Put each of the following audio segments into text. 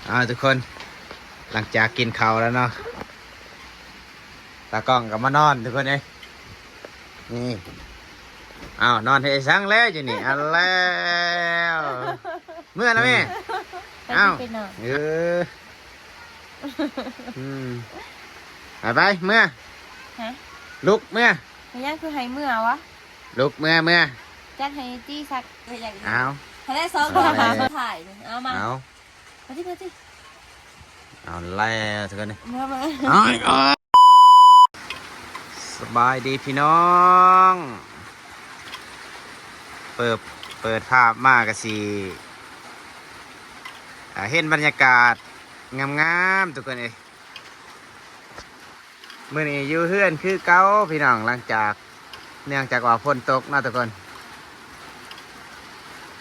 ເອົາ ທຸກຄົນ ຫຼັງຈາກກິນເຂົ້າແລ້ວເນາະ ຕາກ້ອງກໍມານອນ ທຸກຄົນເອີຍ. ນີ້ ເອົາ ນອນເຮັດສັງແລ້ວຢູ່ນີ້ ເອົາແລ້ວ ເມື່ອແລ້ວແມ່. ເອີ ເອົາ ໄປນອນ ເອີ ອືມ ໄປໆ ເມື່ອ ຮະ ລຸກເມື່ອ. ເປັນຫຍັງຄືໃຫ້ເມື່ອວະ? ລຸກເມື່ອ ເມື່ອ ຈັດໃຫ້ຈີ່ສັກ ເອົາ ຖ້າໄດ້ສອງ ເອົາ ດາວ ເອົາ ຖ່າຍ ເອົາມາ ເອົາ ມາຕິ ມາຕິ ເອົາແລ້ວ ເທື່ອນີ້ ມາ ມາ ເອົາ ສະບາຍດີພີ່ນ້ອງ ເປີດ ເປີດພາບມາກໍຊິ ອ່າ ເຫັນບັນຍາກາດງາມໆ ທຸກຄົນເອີຍ. ມື້ນີ້ຢູ່ເຮືອນຄືເກົ່າພີ່ນ້ອງ ຫຼັງຈາກ ເນື່ອງຈາກວ່າຝົນຕົກເນາະທຸກຄົນ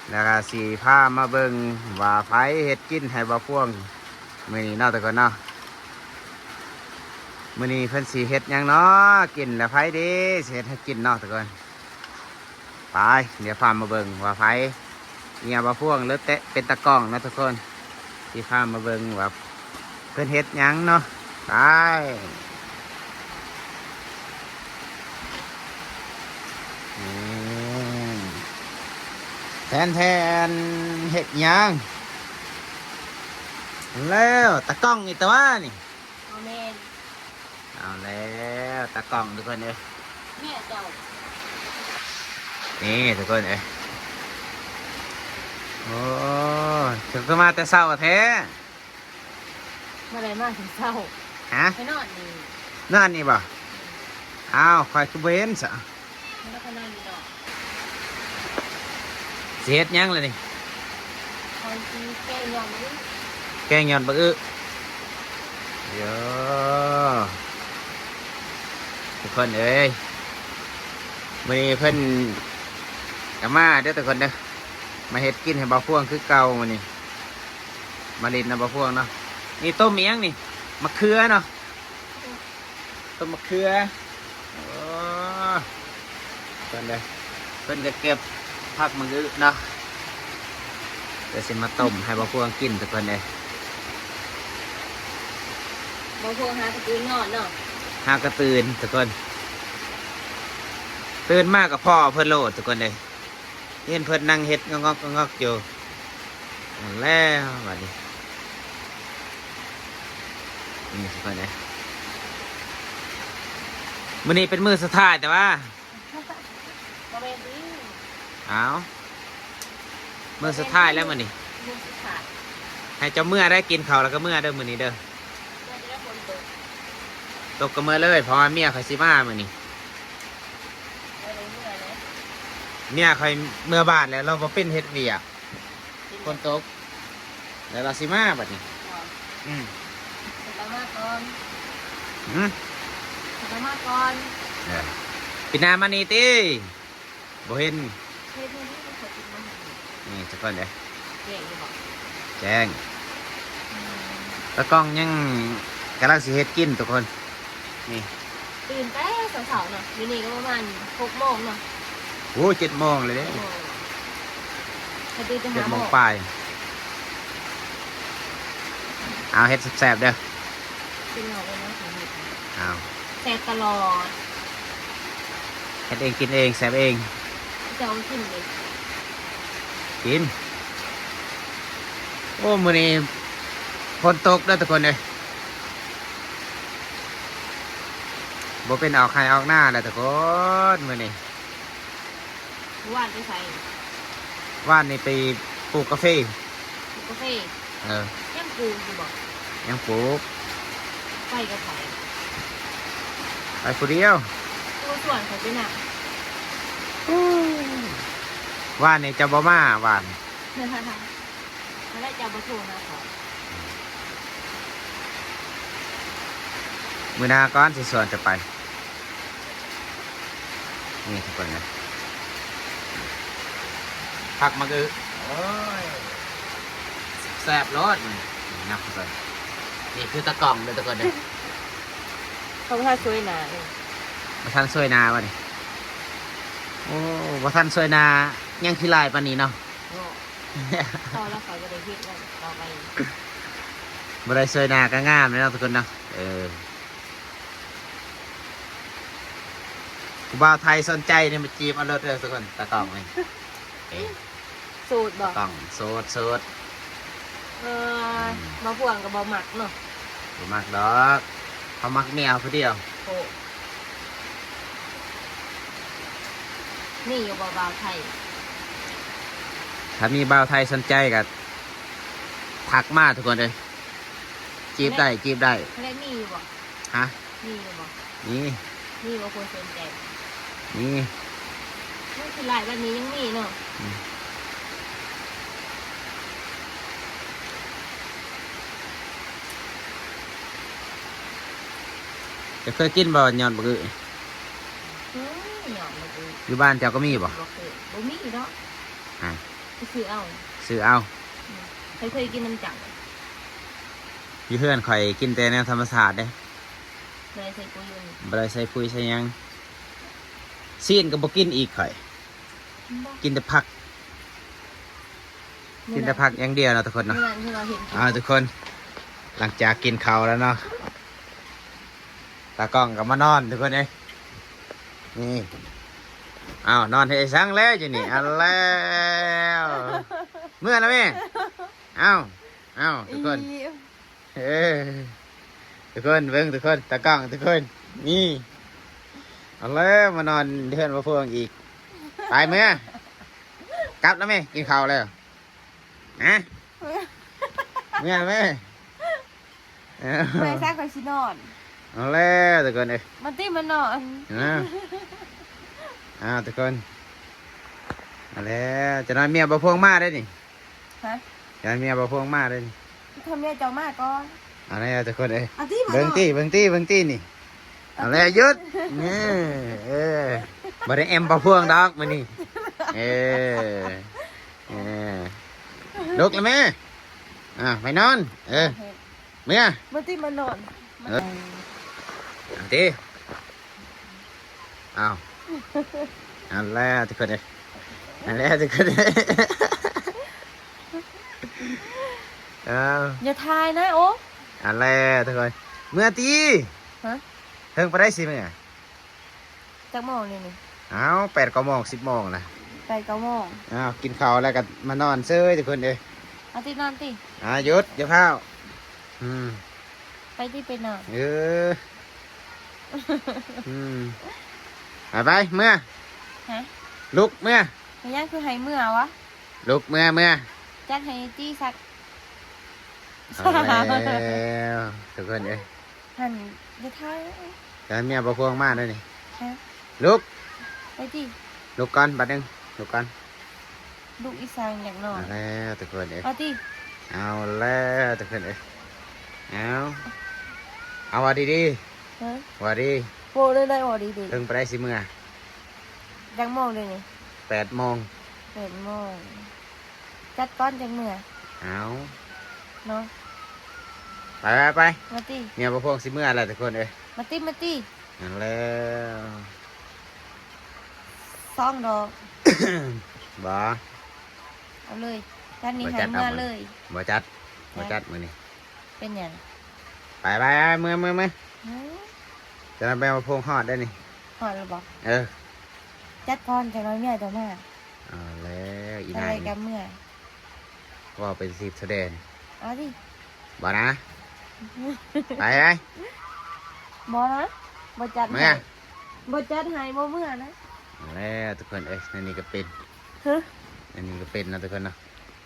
ແລ້ວກໍຊິພາມາເບິ່ງວ່າໃຜເຮັດກິນໃຫ້ບ່າວພວງມື້ນີ້ເນາະທຸກຄົນເນາະ. ມື້ນີ້ເພິ່ນຊິເຮັດຫຍັງເນາະກິນ ແລ້ວໃຜເດຊິເຮັດໃຫ້ກິນເນາະທຸກຄົນ. ໄປ ດຽວພາມາເບິ່ງວ່າໃຜ ເມຍບ່າວພວງ ຫຼືແຕ່ເປັນຕາກ້ອງເນາະທຸກຄົນ ຊິພາມາເບິ່ງວ່າເພິ່ນເຮັດຫຍັງເນາະ. ໄປ ແທນໆ ເຮັດຫຍັງແລ້ວ ຕາກ້ອງອີກແຕ່ວ່ານີ້ ບໍ່ແມ່ນ ເອົາແລ້ວ ຕາກ້ອງທຸກຄົນເອີຍ ເມຍເຈົ້າ ນີ້ທຸກຄົນເອີຍ. ໂອ້ ເຈົ້າຄືມາແຕ່ເຊົ້າແທ້? ບໍ່ໄດ້ມາແຕ່ເຊົ້າ ຮະ ໄປນອນນີ້ ນອນນີ້ບໍ່? ອ້າວ ຂ້ອຍຄືບໍ່ເຫັນຊະ. ມັນກໍນອນຢູ່ດອກ ຊິເຮັດຫຍັງລະນີ້? ຂ້ອຍຊິແກງຍອດບັກອຶ ແກງຍອດບັກອຶ. ໂຢ ທຸກຄົນເອີຍ ມື້ນີ້ເພິ່ນກໍມາເດີທຸກຄົນເດີ ມາເຮັດກິນໃຫ້ບ່າວພວງຄືເກົ່າມື້ນີ້ ມາຫຼິ້ນນຳບ່າວພວງເນາະ. ນີ້ຕົ້ມອີ່ຫຍັງນີ້? ໝາກເຂືອເນາະ. ຕົ້ມໝາກເຂືອ ໂອ້ ເພິ່ນເດ້ ເພິ່ນກໍເກັບຜັກໝາກອຶເນາະ ເພິ່ນຊິມາຕົ້ມໃຫ້ບ່າວພວງກິນທຸກຄົນເດ້. ບ່າວພວງຫາກໍຕື່ນນອນເນາະ ຫາກໍຕື່ນທຸກຄົນ ຕື່ນມາກໍພໍ້ເພິ່ນໂລດທຸກຄົນເດ້. ເຫັນເພິ່ນນັ່ງເຮັດງອກໆຢູ່ ນັ້ນແຫຼະບາດນີ້ ນີ້ທຸກຄົນເອີຍ ມື້ນີ້ເປັນມື້ສຸດທ້າຍແຕ່ວ່າ ບໍ່ແມ່ນຕິ ອ້າວ ມື້ສຸດທ້າຍແລ້ວມື້ນີ້ ມື້ສຸດທ້າຍ ໃຫ້ເຈົ້າເມືອໄດ້ ກິນເຂົ້າແລ້ວກໍເມືອເດີມື້ນີ້ເດີ ເມືອຈະໄດ້ຝົນຕົກ ຕົກກໍເມືອເລີຍ ເພາະວ່າເມຍຂ້ອຍຊິມາມື້ນີ້. ເມຍຂ້ອຍເມືອບ້ານແລ້ວ ລາວບໍ່ເປັນເຮັດວຽກ ຝົນຕົກ ແລ້ວລາວຊິມາບັດນີ້ ອືມ ລາວມາກ່ອນ ຫື ລາວມາກ່ອນ ເອີ ປີໜ້າມານີ້ຕິ ບໍ່ເຫັນ ເຮັດນີ້ເຂົາກິນບໍ່ເຫັນ ນີ້ ຈັກກ່ອນເດ້ ແຈ້ງຢູ່ບໍ່? ແຈ້ງ ອືມ ຕາກ້ອງຍັງກຳລັງຊິເຮັດກິນທຸກຄົນ ນີ້ ຕື່ນແຕ່ເຊົ້າໆເນາະ ມື້ນີ້ກໍປະມານຫົກໂມງເນາະ ໂອ້ ເຈັດໂມງແລ້ວເດ້ ເຈັດໂມງປາຍ ເອົາ ເຮັດແຊບໆເດີ ກິນເອົາເລີຍເນາະ ເອົາ ແຊບຕະຫຼອດ ເຮັດເອງກິນເອງ ແຊບເອງ ເຈົ້າກິນເດ້ ກິນ ໂອ້ ມື້ນີ້ຝົນຕົກເດີທຸກຄົນເອີຍ ບໍ່ເປັນອອກໄຮ່ອອກນາແລ້ວທຸກຄົນ ມື້ນີ້ ວານໄປໃສ? ວານນີ້ໄປປູກກາເຟ ປູກກາເຟ ເອີ ຍັງປູກຢູ່ບໍ່? ຍັງປູກ ໄປກັບໃຜ? ໄປຜູ້ດຽວ ໂອ້ ຊວນຂ້ອຍໄປນຳ ວານນີ້ເຈົ້າບໍ່ມາ ວານ ແລ້ວເຈົ້າບໍ່ໂທຫາຂ້ອຍ ມື້ໜ້າກ່ອນຊິຊວນຈະໄປ ນີ້ທຸກຄົນເອີຍ ຜັກໝາກອຶ ໂອ້ຍ ແຊບໂລດ ນີ້ ນີ້ຄືຕາກ້ອງເດີທຸກຄົນເດີ ເຂົາບໍ່ທັນຊ່ວຍນາ ບໍ່ທັນຊ່ວຍນາວະນີ້ ໂອ້ ບໍ່ທັນຊ່ວຍນາ ຍັງຂີ້ລ້າຍປານນີ້ເນາະ ເນາະ ພໍແລ້ວ ຂ້ອຍບໍ່ໄດ້ເຮັດແລ້ວຕໍ່ໄປ ບໍ່ໄດ້ຊ່ວຍໜ້າກໍງາມແລ້ວເນາະທຸກຄົນເນາະ. ເອີ ຜູ້ບ່າວໄທສົນໃຈນີ້ມາຈີບເອົາໂລດເດີທຸກຄົນ. ຕາກ້ອງນີ້ ເອີ ໂສດບໍ່? ຕາກ້ອງໂສດ ໂສດ. ເອີ ອືມ ບ່າວພວງກໍບໍ່ມັກເນາະ. ບໍ່ມັກດອກ ເຮົາມັກເມຍຜູ້ດຽວ. ໂອ້ ມີຢູ່ບໍ່ບ່າວໄທ? ຖ້າມີບ່າວໄທສົນໃຈກໍທັກມາທຸກຄົນເອີຍ. ຈີບໄດ້ ຈີບໄດ້. ແລະ ມີຢູ່ບໍ່? ຮະ? ມີຢູ່ບໍ່? ມີ ມີບໍ່ຄົນສົນໃຈ? ມີ. ມັນຄືຫຼາຍປານນີ້ຍັງມີເນາະ. ອືມ ເຈົ້າເຄີຍກິນບໍ່ ຍອດບັກອຶ? ເຄີຍ ຍອດບັກອຶ. ຢູ່ບ້ານເຈົ້າກໍມີບໍ່? ບໍ່ເຄີຍ ບໍ່ມີດອກ. ອ່າ ໄປຊື້ເອົາ ຊື້ເອົາ. ອືມ ຂ້ອຍເຄີຍກິນນຳເຈົ້າ. ຢູ່ເຮືອນຂ້ອຍກິນແຕ່ແນວທຳມະຊາດເດ້. ບໍ່ໄດ້ໃສ່ປຸ໋ຍ ບໍ່ໄດ້ໃສ່ປຸ໋ຍໃສ່ຫຍັງ. ຊີ້ນກໍບໍ່ກິນອີກຂ້ອຍ. ບໍ່ ກິນແຕ່ຜັກ. ກິນແຕ່ຜັກຢ່າງດຽວເນາະທຸກຄົນເນາະ. ເມື່ອນັ້ນທີ່ວ່າເຫັນ ເອົາທຸກຄົນ ຫຼັງຈາກກິນເຂົ້າແລ້ວເນາະ ຕາກ້ອງກໍມານອນທຸກຄົນເອີຍ. ນີ້ ອ້າວ ນອນເຮັດອີ່ສັງແລ້ວຢູ່ນີ້. ເອົາແລ້ວ ເມື່ອແລ້ວແມ່. ເອົາ ເອົາ ທຸກຄົນ ອີ່ ເອີ ທຸກຄົນເບິ່ງ ທຸກຄົນ ຕາກ້ອງ ທຸກຄົນ ນີ້ ເອົາແລ້ວ ມານອນເຮືອນບ່າວພວງອີກ. ໄປເມືອ ກັບແລ້ວແມ່ ກິນເຂົ້າແລ້ວ ຮະ ເມືອແລ້ວແມ່. ເອີ ໄປຊະ ຂ້ອຍຊິນອນ. ເອົາແລ້ວທຸກຄົນເອີຍ ມາຕິມານອນ. ເອີ ອ້າວ ທຸກຄົນ ເອົາແລ້ວ ຈະນອນເມຍບ່າວພວງມາໄດ້ນີ້. ຮະ? ຢ້ານເມຍບ່າວພວງມາເດ້ນີ້. ຖ້າເມຍເຈົ້າມາກ່ອນ. ເອົາແລ້ວທຸກຄົນເອີຍ ເອົາຕິ ເບິ່ງຕິ ເບິ່ງຕິ ເບິ່ງຕິນີ້. ເອົາແລ້ວ ຢຸດ. ເອີ ເອີ ບໍ່ໄດ້ແອມບ່າວພວງດອກມື້ນີ້. ເອີ ເອີ ລຸກແລ້ວແມ່. ອ່າ ໄປນອນ. ເອີ ເອີ ເມືອ ມາຕິມານອນ. ເອີ ເອົາຕິ. ອ້າວ ອັນແລກທຸກຄົນເອີຍ ອັນແລກທຸກຄົນເອີຍ. ອ້າວ ຢ່າຖ່າຍນະ. ໂອ້ ອັນແລກທຸກຄົນ ເມືອຕິ. ຮະ? ເຖິງປານໃດຊິເມືອ? ຈັກໂມງນີ້ນີ້? ອ້າວ ແປດເກົ້າໂມງ ສິບໂມງລະ. ແປດເກົ້າໂມງ. ອ້າວ ກິນເຂົ້າແລ້ວກໍມານອນເຊີຍທຸກຄົນເອີຍ. ເອົາຕິ ນອນຕິ. ອ່າ ຢຸດ ຢ່າພ້າວ. ອືມ ໄປຕິ ໄປນອນ. ເອີ ອືມ ໄປ ໄປ ເມືອ. ຮະ? ລຸກ ເມືອ. ເປັນຫຍັງຄືໃຫ້ເມືອວະ? ລຸກ ເມືອ ເມືອ. ຈັດໃຫ້ຕີສັກ. ເອົາແລ້ວ ທຸກຄົນເອີຍ. ຫັ້ນ ຢ່າຖ່າຍ. ແຕ່ເມຍບໍ່ພວງມາເດ້ນີ້. ຮະ? ລຸກ ໄປຕິ. ລຸກກ່ອນ ບາດໜຶ່ງ ລຸກກ່ອນ. ລຸກອີ່ສັງ ຢາກນອນ. ເອົາແລ້ວທຸກຄົນເອີຍ ເອົາຕິ. ເອົາແລ້ວທຸກຄົນເອີຍ. ເອົາ ເອົາ ເວົ້າດີໆ. ຮະ? ເວົ້າດີ. ເວົ້າໄດ້ ເວົ້າດີໆ. ເຖິງປານໃດຊິເມືອ? ຈັກໂມງເດນີ້? ແປດໂມງ. ແປດໂມງ. ຈັດກ່ອນຈັ່ງເມືອ. ເອົາ ເນາະ. ໄປໆໆ. ມາຕິ. ເມຍບໍ່ພວງຊິເມືອແລ້ວທຸກຄົນເອີຍ. ມາຕິ ມາຕິ. ນັ້ນແລ້ວ ສອງດອກ. ບໍ່ ເອົາເລີຍ. ຈັດນີ້ໃຫ້ເມືອເລີຍ. ບໍ່ຈັດ ບໍ່ຈັດ ບໍ່ຈັດມື້ນີ້. ເປັນຫຍັງ? ໄປໆໆ ເມືອ ເມືອ ເມືອ. ຮະ? ຈະໄປເອົາພວງຮອດໄດ້ນີ້. ຮອດແລ້ວບໍ່? ເອີ ຈັດກ່ອນ ຈັກໜ້ອຍເມຍຈະມາ. ເອົາແລ້ວ ອີ່ນາຍ ຈັກໜ້ອຍກໍເມືອ. ເວົ້າໄປສິບສະແດງ. ເອົາຕິ. ບໍ່ນະ. ໄປໄປ. ບໍ່ນະ. ບໍ່ຈັດໃຫ້ ເມືອ. ບໍ່ຈັດໃຫ້ ບໍ່ເມືອນະ. ເອົາແລ້ວທຸກຄົນເອີຍ ອັນນີ້ກໍເປັນ. ຮະ? ອັນນີ້ກໍເປັນເນາະທຸກຄົນເນາະ.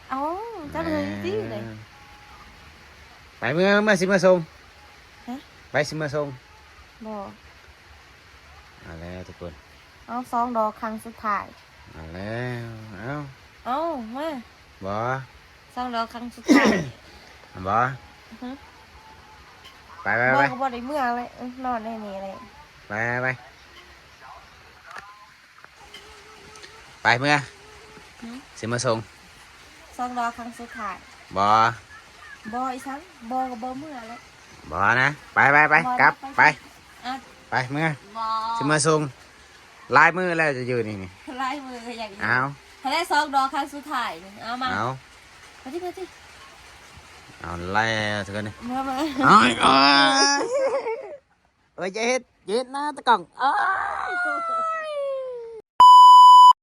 ເອົາ ຈັດໃຫ້ຕິເລີຍ. ເອີ ໄປ ເມືອ ເມືອ ຊິເມືອສົ່ງ. ຮະ? ໄປ ຊິເມືອສົ່ງ. ບໍ່. ເອົາແລ້ວທຸກຄົນ. ເອົາ ສອງດອກຄັ້ງສຸດທ້າຍ. ເອົາແລ້ວ ເອົາ ເອົາ ມາ. ບໍ່ ສອງດອກຄັ້ງສຸດທ້າຍ. ບໍ່ ຫຶ? ໄປ ໄປ ບໍ່ ໄປ ກໍບໍ່ໄດ້ເມືອເລີຍ ນອນໃນນີ້ເລີຍ. ໄປ ໄປ ໄປ ໄປເມືອ. ຫຶ? ຊິມາສົ່ງ. ສອງດອກຄັ້ງສຸດທ້າຍ. ບໍ່ ບໍ່ ອີ່ສັງ ບໍ່ກໍບໍ່ເມືອແຫຼະ. ບໍ່ນະ. ໄປ ໄປ ໄປ ບໍ່ ກັບ ໄປ ໄປ. ອ່ະ ໄປເມືອ. ບໍ່ ຊິມາສົ່ງ. ຫຼາຍມື້ແລ້ວຈະຢູ່ນີ້ນີ້. ຫຼາຍມື້ກໍຢາກຢູ່. ອ້າວ ຫັ້ນແຫຼະ ສອງດອກຄັ້ງສຸດທ້າຍນີ້. ເອົາມາ ເອົາ ມາຕິ ມາຕິ. ເອົາແລ້ວທຸກຄົນນີ້ ມາ ມາ ໂອ້ຍ ໂອ້ຍ ໂອ້ຍ ຢ່າເຮັດ ຢ່າເຮັດນະຕາກ້ອງ ໂອ້ຍ